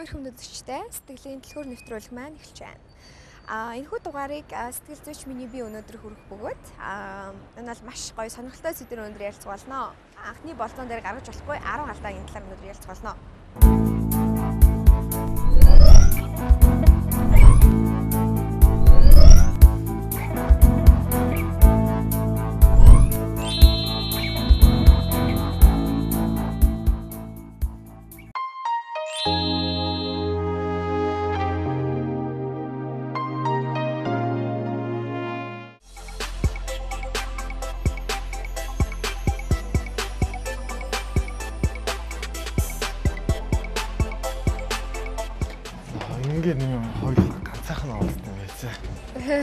Сайн уу эрхэм үзэгчдээ сэтгэлийн түлхүүр нэвтрүүлэг маань эхэлж байна. Энэхүү дугаарыг сэтгэл зүйч миний би өнөөдөр хүргэх бөгөөд энэ бол маш гоё сонирхолтой сэдвээр өнөөдөр ярилцах болно. Анхны болцоон дээр гаргаж болохгүй 10 алдаагийн талаар өнөөдөр ярилцах болно. Ингээд нэг хоёр ганцаахан оролцсон юм байцаа.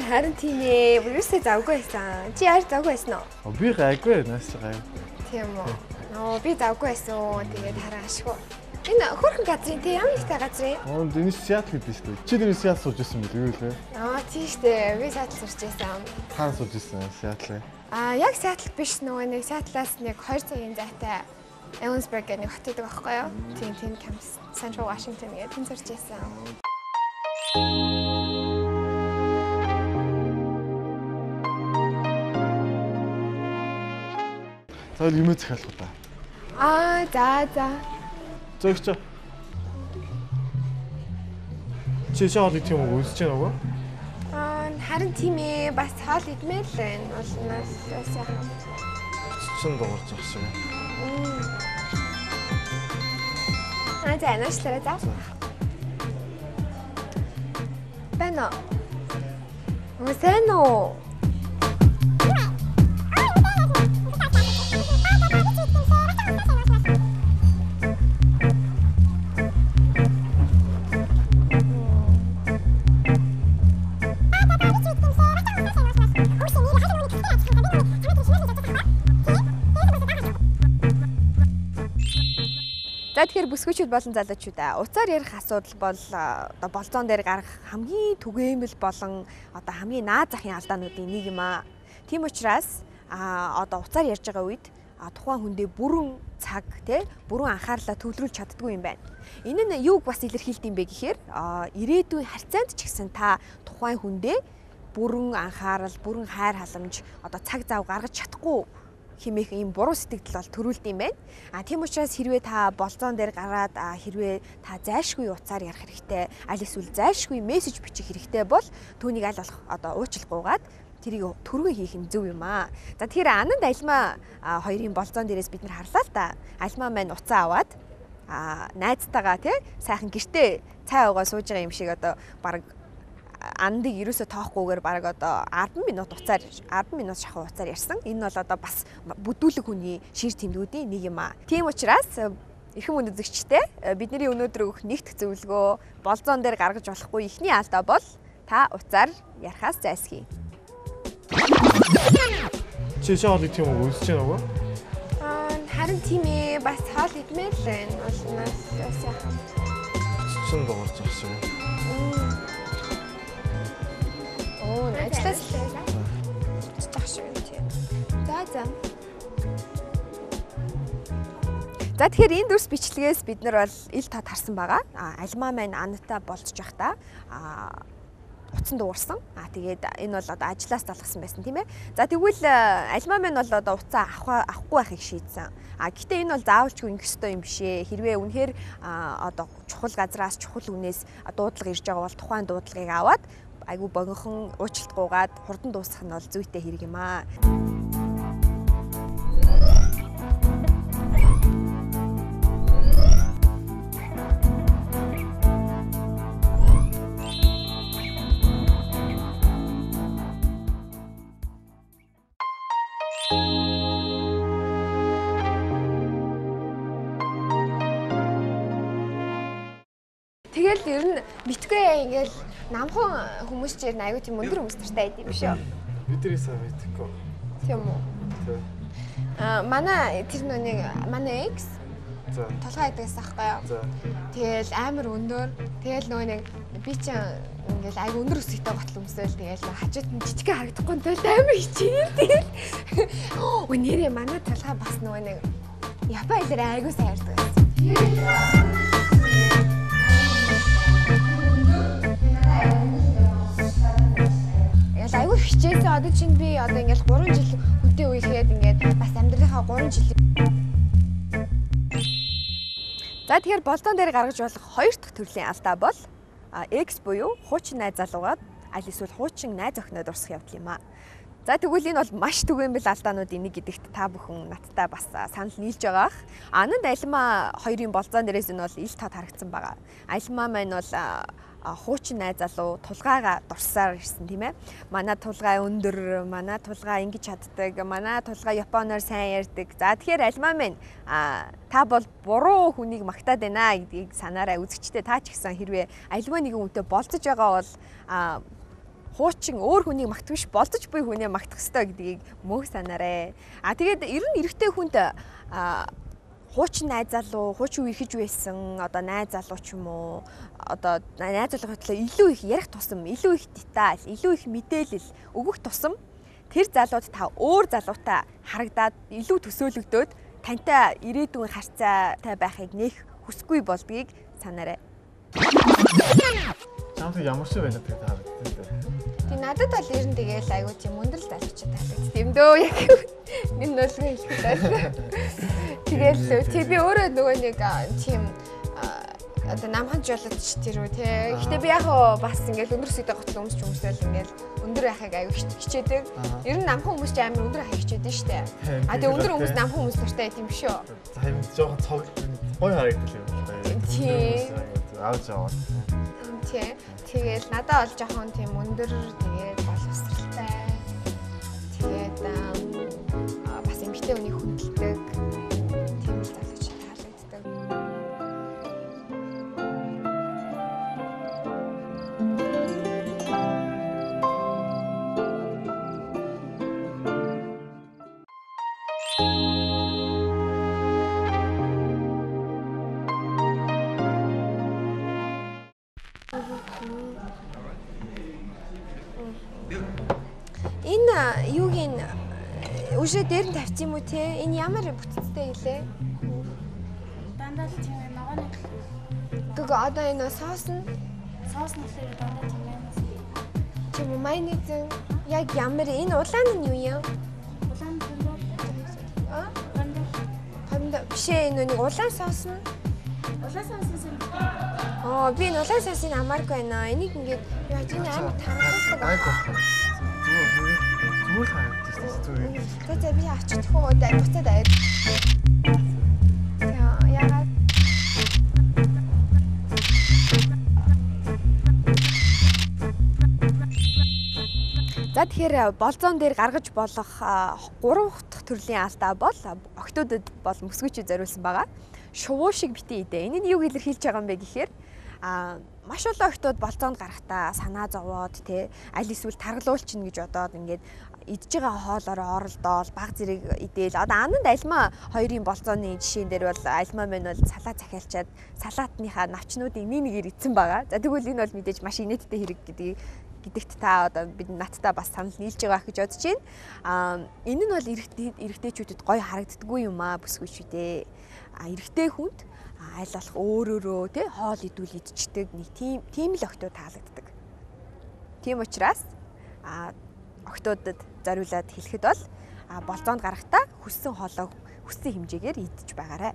Харин тийм ээ. Юусээ завгүй байсан. Чи яар завгүй байсан уу? Би гайгүй, нааш гайгүй. Тийм үү. Ноо би завгүй байсан. Тэгээд хараа ашгүй. Энэ хөөрхөн газрын тий ямар нэгтэй газрын? Оо энэ Сиэтл гэдэг шүү дээ. Чи тэр Сиэтл сууж байсан юм үү лээ? Аа тийм шүү дээ. Би Сиэтл сурч байсан. Хаана сууж байсан Сиэтл? Аа яг Сиэтл биш нөгөө нэг Сиэтлаас нэг 2 цагийн зайтай Ellensburg гэх нэг хот байдаг аахгүй юу? Тийм тийм кампус Central Washington гэдэг тэнд сурч байсан. За юм захиалах уу та? Аа за за. Зөөгч. Чи шоол идэх юм уу? Үзэж байна уу? Аа харин тийм ээ. Бас хоол идмээр л байна. Улмаас сайхан. Чин дуурч ах шиг. Аа за наашлаарай за. Байна уу? Сайн уу? За тэгэхээр бүсгүйчүүд болон залуучуудаа уцаар ярих асуудал бол одоо болцоон дээр гарах хамгийн түгээмэл болон одоо хамгийн наад захын алдаануудын нэг юм аа. Тийм учраас одоо уцаар ярьж байгаа үед тухайн хүндээ бүрэн цаг тий бүрэн анхаарлаа төвлөрүүлж чаддгүй юм байна. Энэ нь юуг бас илэрхийлдэг юм бэ гэхээр ирээдүйн харьцаанд ч гэсэн та тухайн хүндээ бүрэн анхаарал, бүрэн хайр халамж одоо цаг зав гаргаж чадахгүй хэмээх ийм буруу сэтгэл бол төрүүлд юм байна. Тийм учраас хэрвээ та болцоон дээр гараад хэрвээ та зайлшгүй уцаар ярих хэрэгтэй, аль эсвэл зайлшгүй мессеж бичих хэрэгтэй бол түүнийг аль болох одоо уучлахгүйгээд тэрийг түргэн хийх нь зөв юм аа. За тэгэхээр Ананд Альмаа хоёрын болцоон дээрээс бид нар харлаа л да. Альмаа маань уцаа аваад найзтайгаа тий сайхан гэртээ цай уугаа сууж байгаа юм шиг одоо баг Андыг ерөөсө тоохгүйгээр бараг одоо 10 минут уцаар 10 минут шахуу уцаар ярьсан. Энэ нь бол одоо бас бүдүүлэг хүний шир тэмдгүүдийн нэг юм аа. Тийм учраас эрхэм хүнд үзэгчтэй бидний өнөөдөр өгөх нэгдэх зөвлөгөө болзоон дээр гаргаж болохгүй эхний алдаа бол та уцаар ярихаас зайлсхий. Чи шоол идэх юм уу? Үзэж байна уу? Аа харин тийм ээ. Бас хоол идмээр л байна. Улмаас сайхан. Чин дуурч ах шиг. Оо, ажиллаас л цах шиг юм тийм. За за. За тэгэхээр энэ дүрс бичлэгээс бид нар бол ил тод харсан байгаа. Альмаа маань Аннатай болцож байхдаа утсан дуурсан. Тэгээд энэ бол одоо ажлаас залгасан байсан тийм ээ. За тэгвэл Альмаа маань бол одоо утсаа авахгүй байхыг шийдсэн. Гэхдээ энэ бол заавалчгүй ингэх ёстой юм биш ээ. Хэрвээ үнэхээр одоо чухал газраас чухал хүнээс дуудлага ирж байгаа бол тухайн дуудлагыг аваад айгүй богинохон уучлалтгүйгээд хурдан дуусгах нь бол зүйтэй хэрэг юм аа. Тэгэл ер нь мэдгүй ингээл намхан хүмүүс ч ер нь аюу тийм өндөр хүмүүс дуртай байд юм шүү. Биднээс мэдгүй. Тийм үү? Тийм. Манай тэр нүг манай экс за толгой хайдаг гэсэн аахгүй юу? За. Тэгэл амар өндөр. Тэгэл нөгөө нэг би чинь ингээл аюу өндөр өсгийтэй готл өмсөөл тэгэл хажууд нь жижигхэн харагдахгүй тул амар хичээл тэгэл. Өө нэрээ манай толгой бас нөгөө нэг Япон хэлээр аюу сайн ярьдаг байсан. Хичээсэн одоо чинь би одоо ингээл 3 жил хүнтэй үерхэд ингээд бас амьдралынхаа 3 жил. За тэгэхээр болзоон дээр гаргаж болох хоёр дахь төрлийн алдаа бол X буюу хуучин найз залуугаад аль эсвэл хуучин найз охиноо дурсах явдал юм аа. За тэгвэл энэ бол маш түгээмэл алдаануудын нэг гэдэгт та бүхэн надтай бас санал нийлж байгаа ах. Ананд Альмаа хоёрын болзоон дээрээс энэ бол ил тод харагдсан байгаа. Альмаа маань бол хуучин найз залуу тулгаагаа дурсаар ирсэн тийм ээ. Манай тулгаа өндөр, манай тулгаа ингэж чаддаг, манай тулгаа японоор сайн ярьдаг. За тэгэхээр Альмаа маань та бол буруу хүнийг магтаад байна гэдгийг санаарай үзэгчтэй. Та ч гэсэн хэрвээ альва нэгэн хүнтэй болцож байгаа бол хуучин өөр хүнийг магтах биш болцож буй хүнээ магтах ёстой гэдгийг мөнх санаарай. А тэгээд ер нь эрэгтэй хүнд хуучин найз залуу, хуучин үерхэж байсан одоо найз залуу ч юм уу одоо найз залуугийн төлөө илүү их ярих тусам, илүү их деталь, илүү их мэдээлэл өгөх тусам тэр залууд та өөр залуутай харагдаад илүү төсөөлөгдөөд тантай ирээдүйн харьцаатай байхыг нэх хүсгүй болдгийг санаарай. Чамд ямар шиг байна тэр таалагдсан дээ. Тэг надад бол ер нь тэгэл айгуу тийм өндөр л залуучууд таалагдсан юм дөө яг нэг нөлгөө хэлэхэд байна. Тэгэл тий би өөрөө нөгөө нэг тийм одоо намхан жолооч тэр үү те. Гэтэ би яг бас ингээл өндөр сүгтэй готлон өмсч өмсөөл ингээл өндөр байхыг аюу хичээдэг. Ер нь намхан хүмүүс ч амар өндөр байхыг хичээдэг штэ. А тэгээ өндөр хүмүүс намхан хүмүүс дуртай байт юм биш үү? За харин жоохон цог гоё харагдал юм л да. Тий. Аавч аваад. Тий. Тэгэл надад бол жоохон тийм өндөр тэгээд боловсралтай. Тэгээд бас эмэгтэй хүнийг хүндэлдэг. Тийм л залууч таалагддаг. Энэ юугийн үшээ дээр нь тавьчих юм уу те? Энэ ямар бүтцтэй илээ? Дандаа л тийм ногооны. Гүг одоо энэ соус нь соус нь болохоор дандаа тийм майонез. Тийм үү, майонез яг ямар энэ улаан нь юу юм? Улаан помидор. А? Помидор. Помидор биш ээ, энэ нэг улаан соус нь. Улаан соус нь. Аа, би энэ улаан соусыг амааргүй байна. Энийг ингээд яаж энэ амар тархалдаг. Айгүй. Зүгээр харагдчихсан зүгээр. За за би авчих хөө буцаад аваад. За яагаад За тэгэхээр болзоон дээр гаргаж болох 3 дахь төрлийн алдаа бол октоудад бол мөсгүүчид зориулсан байгаа. Шувуу шиг битгий идэ. Энэ нь юуг илэрхийлж байгаа юм бэ гэхээр маш олон октод болзоонд гарахтаа санаа зовоод те аль эсвэл таргалуулчихна гэж бодоод ингээд идж байгаа хоолоороо оролдоол баг зэрэг идээл. Одоо ананд Альмаа хоёрын болзооны жишээн дээр бол Альмаа маань бол салаат захиалчаад салаатныхаа навчнуудыг нэг нэгээр идсэн байгаа. За тэгвэл энэ бол мэдээж маш инээдтэй хэрэг гэдэгт та одоо бид надтай бас санал нийлж байгаа гэж бодож байна. Аа энэ нь бол эрэгтэйчүүдэд гоё харагддаггүй юм аа бүсгүй шүү дээ. А эрэгтэй хүнд аль болох өөрөөрөө тий хоол идвэл идчихдэг нэг тийм л октод таалагддаг. Тийм учраас октоудад зориулаад хэлэхэд бол болзоонд гарахтаа хүссэн хоолоо хүссэн хэмжээгээр идэж байгаарай.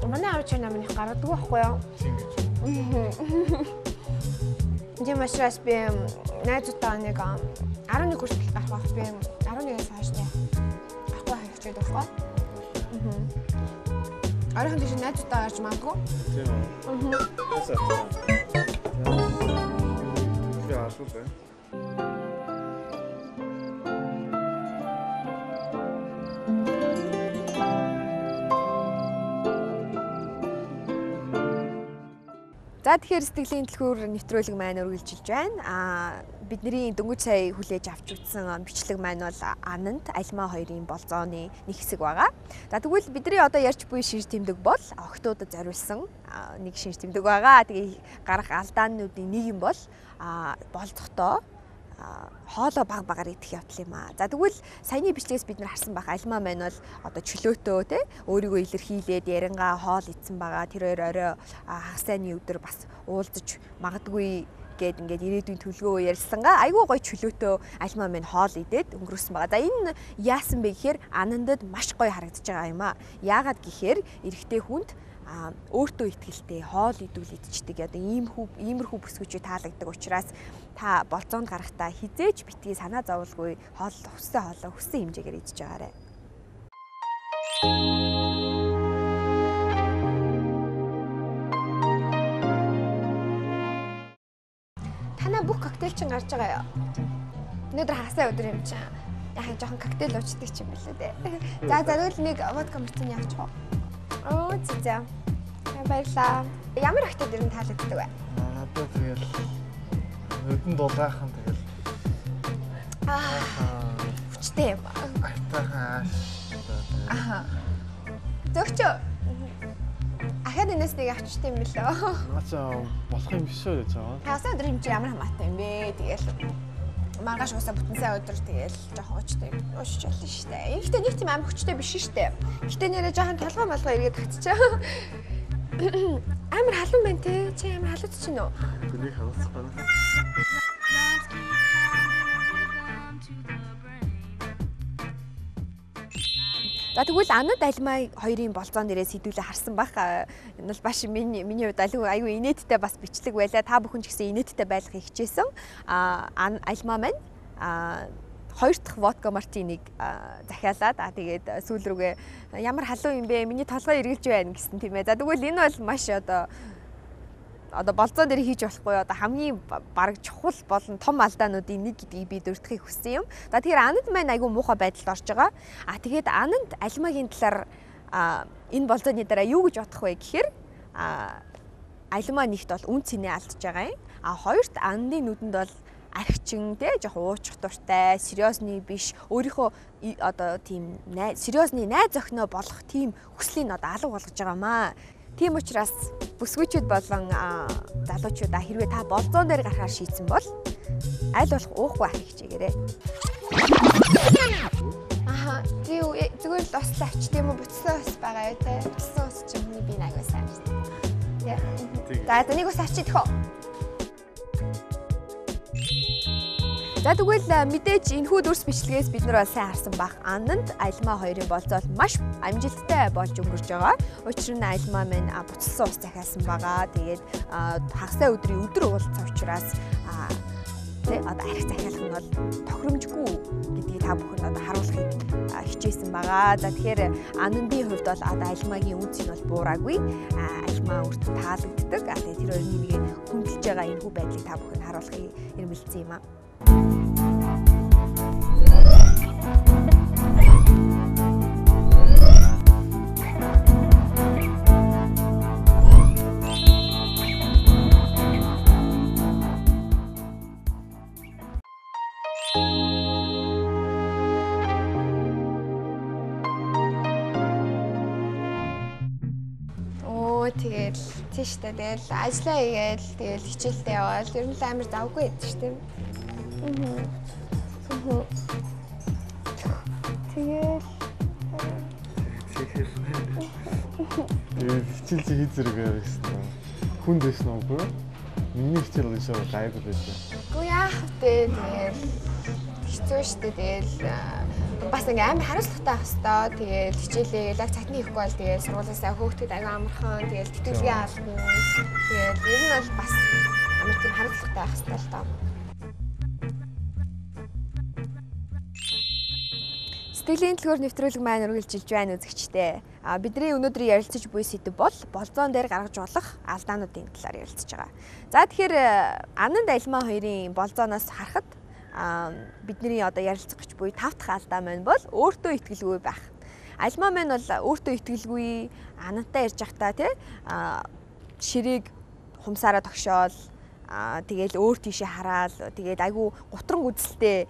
Манай аав чинь намайг гаргадаг байхгүй юу? Тийм учраас би найзуудтайгаа нэг 11 хүртэл гарах байх. Би 11-ээс хойш гарахгүй хавчаад байхгүй. Оройн тийш найзуудтайгаа гарч магадгүй. Тийм үү. Тэгээ асуул байна. За тэгэхээр сэтгэлийн түлхүүр нэвтрүүлэг маань үргэлжилж байна. Бидний дөнгөж сая хүлээж авч үзсэн бичлэг маань бол Ананд Альмаа хоёрын болзооны нэг хэсэг байгаа. За тэгвэл бидний одоо ярьж буй шинж тэмдэг бол охтуудад зориулсан нэг шинж тэмдэг байгаа. Тэгээ гарах алдаануудын нэг юм бол болзохдоо хоолоо баг багаар идэх явдал юм аа. За тэгвэл саяны бичлэгээс бид нар харсан байх Альмаа маань бол одоо чөлөөтөө те өөрийгөө илэрхийлээд ярингаа хоол идсэн байгаа. Тэр хоёр орой хагас сайнны өдөр бас уулзаж магадгүй гээд ингээд ирээдүйн төлгөө ярьсангаа айгүй гоё чөлөөтөө Альмаа минь хоол идээд өнгөрөөсөн байгаа. За энэ яасан бэ гэхээр Анандад маш гоё харагдаж байгаа юм аа. Яагаад гэхээр эрэгтэй хүнд өөртөө ихтгэлтэй хоол идвэл идчихдэг. Одоо иймэрхүү бүсгүүчүүд таалагддаг учраас та болзоонд гарахдаа хизээж битгий санаа зовлгүй хоол хүссэн хоолоо хүссэн хэмжээгээр идэж байгаарай. Танаа бүх коктейл чинь гарч байгаа юу? Өнөөдөр хагасаа өдөр юм чинь. Яхаа жоохон коктейл уучдаг юм билүү дээ. За тэгвэл нэг водка мартини авчих уу? Оо зэ. Баярлаа. Ямар коктейл ер нь таалагддаг вэ? Надад тэгэл нүдэнд дулаахан тэгэл хүчтэй юм. Айтайхан ааш. Аха. Зөгчөө. Ахад энэс нэг авчт юм билүү? Наачаа болох юм биш үү гэж байгаа. Хагасаа өдөр юм чи ямар хамаатай юм бэ? Тэгэл маргааш уусаа бүтэн сайн өдөр тэгэл жоохон уучтай уушч болно шүү дээ. Гэхдээ нэг тийм амар хүчтэй биш шүү дээ. Гэтэ нэрээ жоохон толгой молгоо эргээд татчихаа. Амар халуун байна те. Чи амар халууц чинь үү? Тэнийг халууцах байна. За тэгвэл Анад Альмаа хоёрын болзоон дээрээ сэдвүүлээ харсан бах. Энэ бол баш миний хувьд айгүй инээдтэй бас бичлэг байлаа. Та бүхэн ч гэсэн инээдтэй байхыг хичээсэн. Альмаа маань хоёр дахь водка мартинийг захиалаад тэгээд сүүл рүүгээ ямар халуун юм бэ? Миний толгой эргэлж байна гэсэн тийм ээ. За тэгвэл энэ бол маш одоо болзоон дээр хийж болохгүй одоо хамгийн бараг чухал болон том алдаануудын нэг гэдгийг би дурдахыг хүссэн юм. За тэгэхээр Ананд маань айгүй муухай байдалд орж байгаа. Тэгээд Ананд Альмагийн талаар энэ болзооны дараа юу гэж бодох вэ гэхээр Альмаа нэгт бол үн цэнэ алдж байгаа юм. Хоёрт Анандын нүдэнд бол архичин те жоохон уучих дуртай, сериосны биш, өөрийнхөө одоо тийм сериосны найз охиноо болох тийм хүслийг одоо алга болгож байгаа маа. Тийм учраас бүсгүйчүүд болон залуучуудаа хэрвээ та болзоон дээр гарахаар шийдсэн бол аль болох уухгүй ахыг хичээгээрэй. Аха, зүгээр л ус л авчт юм уу? Буцсан ус байгаа юу те? Буцсан ус чинь миний бие айгүй сайн шүү дээ. За нэг ус авчид хөө. За тэгвэл мэдээж энэхүү дүрс бичлэгээс бид нар бол сайн харсан бах. Ананд Альмаа хоёрын болзоол маш амжилттай болж өнгөрч байгаа. Учир нь Альмаа маань буцалсан ус захиалсан байгаа. Тэгээд хагасаа өдрийн өдөр уулзсан учраас одоо арх захиалах нь бол тохиромжгүй гэдгийг та бүхэнд одоо харуулахыг хичээсэн байгаа. За тэгэхээр Анандын хувьд бол одоо Альмагийн үнц нь бол буураагүй. Альмаа өөртөө таалагддаг. Тэгээд тэр хоёр нэгийг хүндэлж байгаа энэхүү байдлыг та бүхэнд харуулахыг эрмэлзсэн юм аа. Тэгэл тийш үү, тэгэл ажиллаа хийгээл тэгэл хичээлдээ яваал ер нь л амар завгүй байдаг шүү дээ. Тэгэл Тэгээд хичээл чи хий зэрэг байсан. Хүн дэсэн үгүй юу? Миний хичээл бол гайгүй байсан. Үгүй яах вэ? Тэгэл хэцүү шүү дээ. Тэгэл бас ингээ амар хариуцлагатай байх хэвээр. Тэгэл хичээлээ яг цагт нь хийхгүй бол тэгэл сургуулиасаа хөөхдөд аяга амархан. Тэгэл тэтгэлгээ алдна. Тэгэл ер нь бол бас амар тийм хариуцлагатай байх хэвээр л доо. Сэтгэлийн төлөөр нэвтрүүлэг маань үргэлжилж байна үзэгчдээ. Бидний өнөөдрийн ярилцаж буй сэдэв бол болзоон дээр гаргаж болох алдаануудын талаар ярилцаж байгаа. За тэгэхээр Ананд Альмаа хоёрын болзооноос харахад бидний одоо ярилцах гэж буй тав дахь алдаа маань бол өөртөө итгэлгүй байх. Альмаа маань бол өөртөө итгэлгүй, Анандтай ярьж байхдаа тий ширээг хумсаараа тогшоол, тэгэл өөр тийшээ хараал, тэгээд айгүй гутранг үзэлтэй